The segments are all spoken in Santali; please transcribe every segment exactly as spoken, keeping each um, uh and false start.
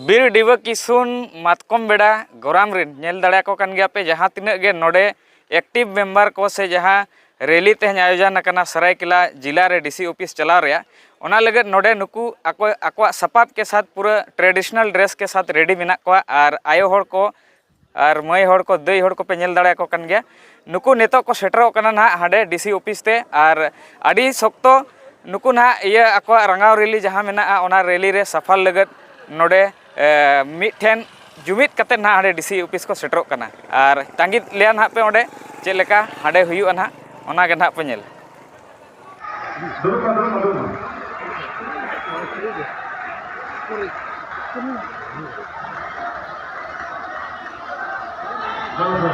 ᱵᱤᱨ ᱰᱤᱵᱟᱹ ᱠᱤᱥᱩᱱ ᱢᱟᱛᱠᱚᱢ ᱵᱮᱲᱟ ᱜᱚᱨᱟᱢ ᱨᱤᱱ ᱧᱮᱞ ᱫᱟᱲᱮᱭᱟᱠᱚ ᱠᱟᱱ ᱜᱮᱭᱟ ᱯᱮ, ᱡᱟᱦᱟᱸ ᱛᱤᱱᱟᱹᱜ ᱜᱮ ᱱᱚᱰᱮ active member ᱠᱚ ᱥᱮ ᱡᱟᱦᱟᱸ rally ᱛᱮᱦᱮᱧ ᱟᱭᱳᱡᱚᱱ ᱟᱠᱟᱱᱟ ᱥᱟᱹᱨᱟᱹᱭᱠᱮᱞᱟ ᱡᱤᱞᱟ ᱨᱮ D C office ᱪᱟᱞᱟᱣ ᱨᱮᱭᱟᱜ, ᱚᱱᱟ ᱞᱟᱹᱜᱤᱫ ᱱᱚᱰᱮ ᱱᱩᱠᱩ ᱟᱠᱚ, ᱟᱠᱚᱣᱟᱜ ᱥᱟᱯᱟᱵ ᱠᱮ ᱥᱟᱛᱷ ᱯᱩᱨᱟᱹ traditional dress ᱠᱮ ᱥᱟᱛᱷ ready ᱢᱮᱱᱟᱜ ᱠᱚᱣᱟ᱾ ᱟᱨ ᱟᱭᱳ ᱦᱚᱲ ᱠᱚ ᱟᱨ ᱢᱟᱹᱭ ᱦᱚᱲ ᱠᱚ, ᱫᱟᱹᱭ ᱦᱚᱲ ᱠᱚᱯᱮ ᱧᱮᱞ ᱫᱟᱲᱮᱭᱟᱠᱚ ᱠᱟᱱ ᱜᱮᱭᱟ, ᱱᱩᱠᱩ ᱱᱤᱛᱚᱜ ᱠᱚ ᱥᱮᱴᱮᱨᱚᱜ ᱠᱟᱱᱟ ᱱᱟᱦᱟᱜ ᱦᱟᱸᱰᱮ D C office ᱛᱮ᱾ ᱟᱨ ᱟᱹᱰᱤ ᱥᱚᱠᱛᱚ ᱱᱩᱠᱩ ᱱᱟᱦᱟᱜ ᱤᱭᱟᱹ ᱟᱠᱚᱣᱟᱜ ᱨᱟᱸᱜᱟᱣ rally ᱡᱟᱦᱟᱸ ᱢᱮᱱᱟᱜᱼᱟ, ᱚᱱᱟ rally ᱨᱮ ᱥᱟᱯᱷᱟᱞ ᱞᱟᱹᱜᱤᱫ ᱱᱚᱰᱮ, ᱮ, ᱢᱤᱫᱴᱷᱮᱱ ᱡᱩᱢᱤᱫ ᱠᱟᱛᱮ ᱱᱟᱦᱟᱜ ᱦᱟᱸᱰᱮ D C office ᱠᱚ ᱥᱮᱴᱮᱨᱚᱜ ᱠᱟᱱᱟ᱾ ᱟᱨ ᱛᱟᱺᱜᱤ ᱞᱮᱭᱟ ᱱᱟᱦᱟᱜ ᱯᱮ ᱚᱸᱰᱮ ᱪᱮᱫ ᱞᱮᱠᱟ ᱦᱟᱸᱰᱮ ᱦᱩᱭᱩᱜᱼᱟ ᱱᱟᱦᱟᱜ, ᱚᱱᱟ ᱜᱮ ᱱᱟᱦᱟᱜ ᱯᱮ ᱧᱮᱞ᱾ ᱫᱩᱲᱩᱵ ᱢᱟ, ᱫᱩᱲᱩᱵ ᱢᱟ, ᱫᱩᱲᱩᱵ ᱢᱟ᱾ ᱫᱩᱲᱩᱵ ᱢᱟ᱾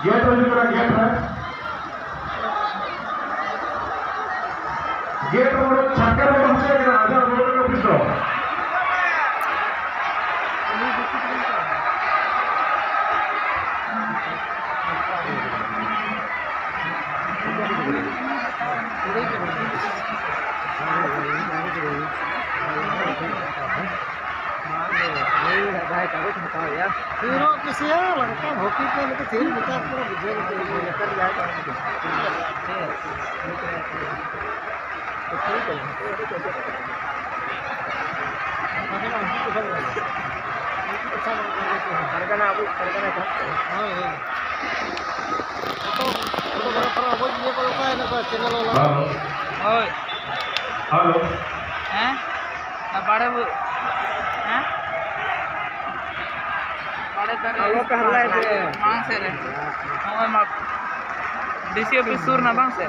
ᱜᱮᱴ ᱨᱮ ᱦᱤᱡᱩᱜ ᱠᱟᱱᱟ, ᱜᱮᱴ ᱨᱮ᱾ ᱜᱮᱴ ᱨᱮ ᱪᱷᱟᱴᱠᱟ ᱨᱮ ᱵᱟᱝ ᱦᱚᱪᱚᱭ ᱠᱟᱱᱟ, ᱟᱡᱟᱜ ᱨᱳᱰ ᱨᱮ ᱚᱯᱷᱤᱥ ᱫᱚ᱾ ᱛᱷᱤᱨᱚᱜ ᱠᱩᱥᱤᱭᱟᱜ ᱞᱟᱝᱠᱟ ᱵᱷᱚᱠᱤ ᱠᱚ ᱱᱩᱠᱩ ᱛᱷᱤᱨ ᱵᱩᱴᱟᱹ ᱠᱚ ᱵᱩᱡᱷᱟᱹᱣ ᱠᱟᱛᱮ ᱵᱩᱡᱷᱟᱹᱣ ᱞᱮᱠᱟ ᱨᱮᱭᱟᱜ ᱠᱟᱱᱟ᱾ ᱯᱟᱨᱜᱟᱱᱟ, ᱟᱵᱚ ᱯᱟᱨᱜᱟᱱᱟ ᱡᱟᱦᱟᱸ ᱠᱚ᱾ ᱦᱳᱭ, ᱦᱳᱭ᱾ ᱯᱷᱳᱴᱳ, ᱯᱷᱳᱴᱳᱜᱨᱟᱯᱷᱟᱨ ᱟᱵᱚ ᱤᱭᱟᱹ ᱠᱚ ᱚᱠᱟ ᱦᱮᱱᱟᱜ ᱠᱚᱣᱟ, ᱪᱮᱱᱮᱞ ᱵᱟᱞᱟ? ᱦᱮᱞᱳ᱾ ᱦᱳᱭ᱾ ᱦᱮᱞᱳ᱾ ᱦᱮᱸ? ᱵᱟᱲᱮ ᱵᱩ-, ᱦᱮᱸ? ᱵᱟᱲᱮ ᱫᱟᱨᱮ ᱟᱞᱚ ᱯᱮ ᱦᱟᱞᱞᱟᱭ ᱥᱮ᱾ ᱢᱟᱲᱟᱝ ᱥᱮᱫ ᱨᱮ᱾ ᱱᱚᱜᱼᱚᱭ ᱢᱟ ᱰᱤ ᱥᱤ ᱚᱯᱷᱤᱥ ᱥᱩᱨ ᱨᱮᱱᱟᱜ ᱵᱟᱝ ᱥᱮ?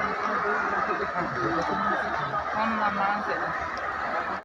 ᱚᱱᱟ ᱢᱟᱲᱟᱝ ᱥᱮᱫ ᱨᱮ᱾